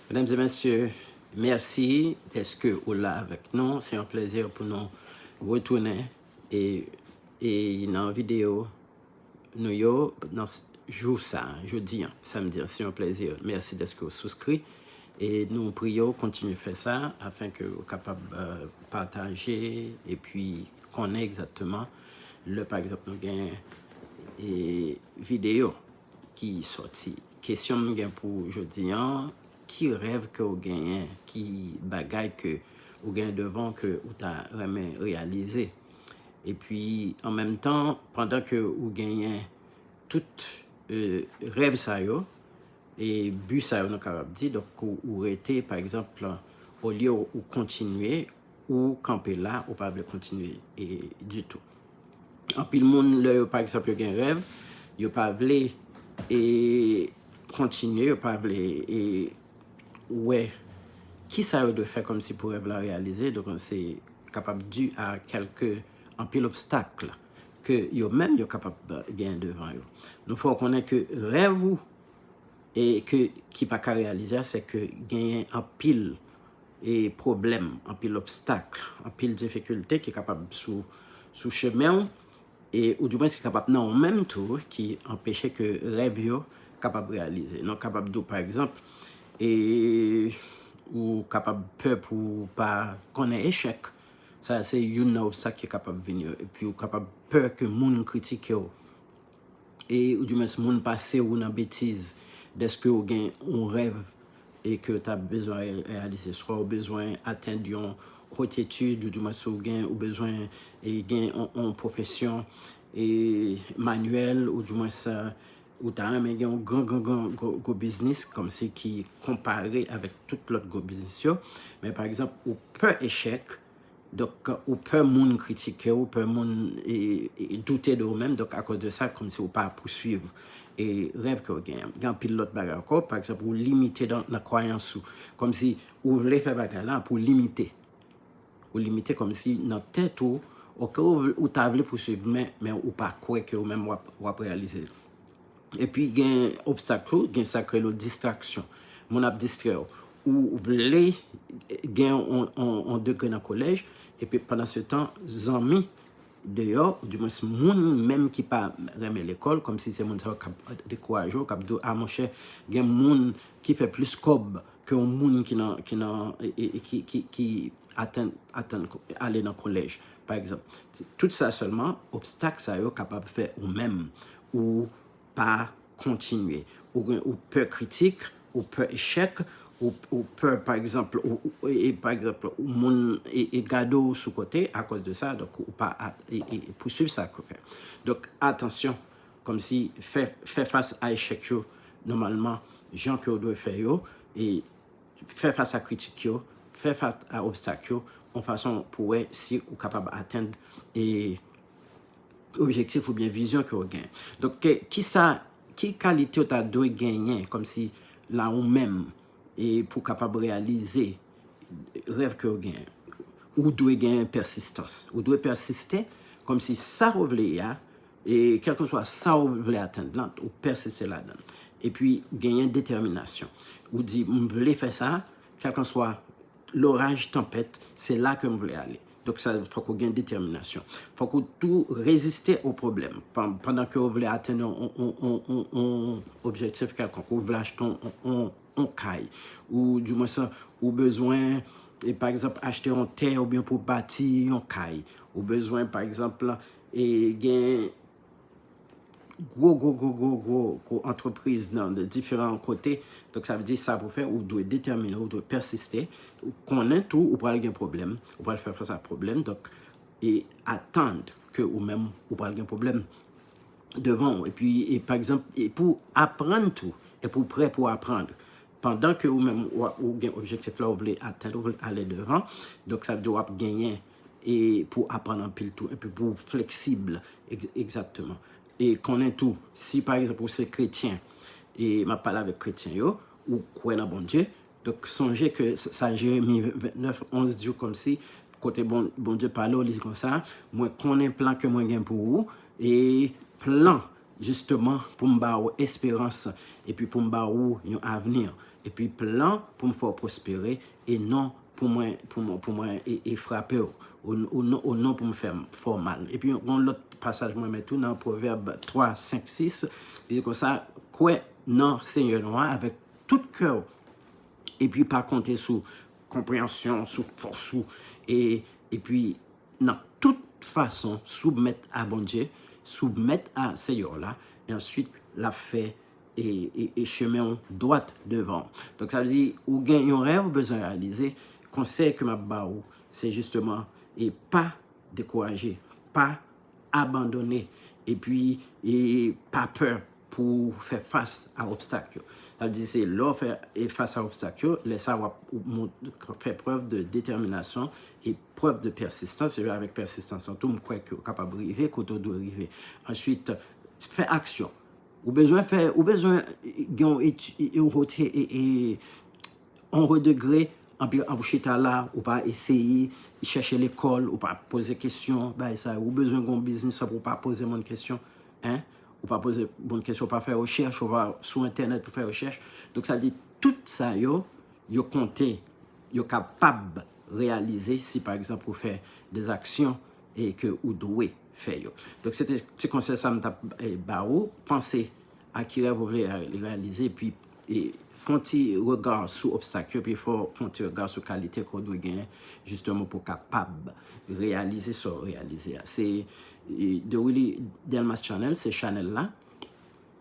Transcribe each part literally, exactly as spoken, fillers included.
Mesdames et messieurs, mèsi dèske ou la avèk nou. Se yon plezi pou nou retounen e, e nan videyo nou yo nan s- jou sa, jodi an, samdi an. Se yon plezi. Mèsi dèske ou souskri. E nou priye w kontinye fè sa afen ke ou kapab uh, pataje epi konnen egzakteman lè, pa egzanp, nou gen e, videyo ki sòti. Kesyon m gen pou jodi an, ki rèv ke w genyen, ki bagay ke ou genyen devan ke ou ta renmen reyalize? Epi, an menm tan, pandan ke ou genyen tout e, rèv sa yo, e bi sa yo, nou kapab di, donk, ou, ou rete, pa egzanp, olye ou, ou kontinye, ou kanpe la, ou pa vle kontinye e, ditou. Anpil moun, lè yo, pa egzanp, yo gen rèv, yo pa vle e, kontinye, yo pa vle e, wè kisa yo dwe fè kòmsi pou rèv la reyalize. Donk, se kapab di a kèlke, anpil obstak ke yo menm yo kapab genyen devan yo. Nou fè w konnen ke rèv ou e ke, ki pa ka reyalize a, se ke genyen anpil e pwoblèm, anpil obstak, anpil difikilte ki kapab sou, sou chemen w, e, ou dimwens ki kapab nan ou menm tou, ki anpeche ke rèv yo kapab reyalize. Nou kapab di w, pa egzanp, e ou kapab pè pou w pa konnen echèk. Sa se youn nan obstak ki kapab vini. Epi ou kapab pè ke moun kritike w. E ou dimwens moun pase ou nan betiz dèske ou gen yon rèv e ke w ta bezwen re- reyalize. Swa ou bezwen atenn yon hot etid, ou dimwens ou gen, ou bezwen e gen yon, yon pwofesyon e manyèl, ou dimwens ou ta renmen gen yon gran, gran, gran gwo, gwo biznis, kòmsi ki konpare avèk tout lòt gwo biznis yo. Men pa egzanp, ou pè echèk, donk ou pè moun kritike w, ou pè moun e, e, doute de ou menm, donk akoz de sa, kòmsi ou pa pouswiv e rèv ke w genyen. Gen anpil lòt bagay ankò, pa egzanp, ou limite nan, nan kwayans ou, kòmsi ou vle fè bagay la pou limite. Ou limite kòmsi nan tèt ou, oke, ou, ou ta vle pouswiv, men, men ou pa kwè ke ou menm w ap, w ap reyalize l. Epi gen obstak tou, gen sa k rele distraksyon. Moun ap distrè w. Ou vle gen yon, yon, yon degre nan kolèj, epi pandan se tan, zanmi deyò, ou dimwens moun menm ki pa renmen lekòl, kòmsi se moun sa yo k ap dekouraje w, k ap di w, a monchè, gen moun ki fè plis kòb ke yon moun ki nan, ki nan, e, e, e ki, ki, ki atann, atann ale nan kolèj, pa egzanp. Tout sa sèlman, obstak sa yo kapab fè ou menm, ou pa kontinye. Ou gen, ou pè kritik, ou pè echèk, ou, ou pè, pa egzanp, ou, ou, e, e, pa egzanp, ou moun e, e gade w sou kote akoz de sa, donk ou pa a- e, e, e pouswiv sa ke w fè. Donk, atansyon, kòmsi fè, fè fas a echèk yo, nòmalman, jan ke w dwe fè yo, e fè fas a kritik yo, fè fas a obstak yo, yon fason pou wè si ou kapab atenn e objektif oubyen vizyon ke w gen. Donk, ke- kisa, ki kalite w ta dwe genyen kòmsi la ou menm e pou w kapab reyalize rèv ke w genyen? Ou dwe genyen pèsistans. Ou dwe pèsiste kòmsi sa w vle a, e kèlkeswa sa w vle atenn lan, ou pèsiste ladan l. Epi genyen detèminasyon. Ou di, m vle fè sa, kèlkeswa loraj, tanpèt, se la ke m vle ale. Donk sa, fòk ou gen detèminasyon. Fòk ou tou reziste o pwoblèm. Pan- Pandan ke ou vle atenn yon, yon, yon, yon, yon objektif kèlkonk, ou vle achte yon, yon, yon kay, ou dimwens ou bezwen, e, pa egzanp, achte yon tè oubyen pou bati yon kay, ou bezwen, pa egzanp, e, gen gwo, gwo, gwo, gwo, gwo, gwo antrepriz nan de diferan kote. Donk, sa vle di sa pou fè, ou dwe detèmine, ou dwe pèsiste, ou konnen tou, ou pral gen pwoblèm, ou pral fè fas a pwoblèm. Donk, e atann ke ou menm, ou pral gen pwoblèm devan w. Epi, e, pa egzanp, e pou aprann tou, e pou prè pou aprann. Pandan ke ou menm, w ap- ou gen objektif la, ou vle atenn, ou vle ale devan, donk sa vle di w ap genyen e pou aprann anpil tou, epi pou w fleksib, egzakteman. E konnen tou, si pa egzanp ou se kretyen, e m ap pale avèk kretyen yo, ou kwè nan Bondye, donk sonje ke sa Jeremi vennèf onz di w kòmsi, kote Bon- Bondye pale w, li di konsa, mwen konnen plan ke mwen gen pou ou, e plan Jisteman, pou m ba ou esperans, epi pou m ba ou yon avni, epi plan pou m fè w pwospere, e non pou mwen, pou mwen, pou mwen e, e frape w, ou, ou non, ou non pou m fè, fè w mal. Epi yon lòt pasaj mwen renmen tou nan Pwovèb twa, senk, sis, li di konsa, kwè nan Senyè nou an avèk tout kè w, epi pa konte sou konpreyansyon, sou fòs ou, e, epi nan tout fason, soumèt a Bondye, soumèt a Seyè w la, e answit l ap fè e, e, e chemen w dwat devan w. Donk, sa vle di, ou gen yon rèv ou bezwen reyalize, konsèy ke m ap ba ou, se jisteman, e pa dekouraje, pa abandone, epi, e pa pè pou fè fas a obstak yo. Sa vle di, se lè w fè, e fas a obstak yo, lè sa w ap mont-, fè prèv de detèminasyon e prèv de pèsistans, e avèk pèsistans lan tou, m kwè ke w kapab rive kote w dwe rive. Answit, fè aksyon. Ou bezwen fè, ou bezwen gen yon eti-, yon wote, e, e, yon wo degre, anpi w chita la, ou pa eseye, chèche lekòl, ou pa poze kesyon, bagay sa yo. Ou bezwen gen yon biznis, anpi w pa poze moun kesyon, en? Ou pa poze moun kesyon, ou pa fè rechèch, ou pa sou entènèt pou fè rechèch. Donk, sa vle di, tout sa yo, yo konte, yo kapab reyalize si, pa egzanp, ou fè de aksyon e ke ou dwe fè yo. Donk, se te ti konsèy sa m t ap, e, ba ou. Panse a ki rèv ou vle reyalize, epi, e, fè yon ti rega sou obstak yo, epi fè, fè yon ti rega sou kalite ke w dwe genyen, jisteman, pou w kapab reyalize sa w reyalize a. Se, e, The Willy Delmas Channel, se chanèl la.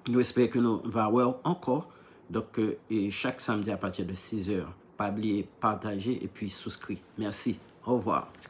Nou espere ke nou va wè w ankò. Donk, e, chak samdi apati de sis è. Pa bliye pataje epi souskri. Mèsi. Au revoir.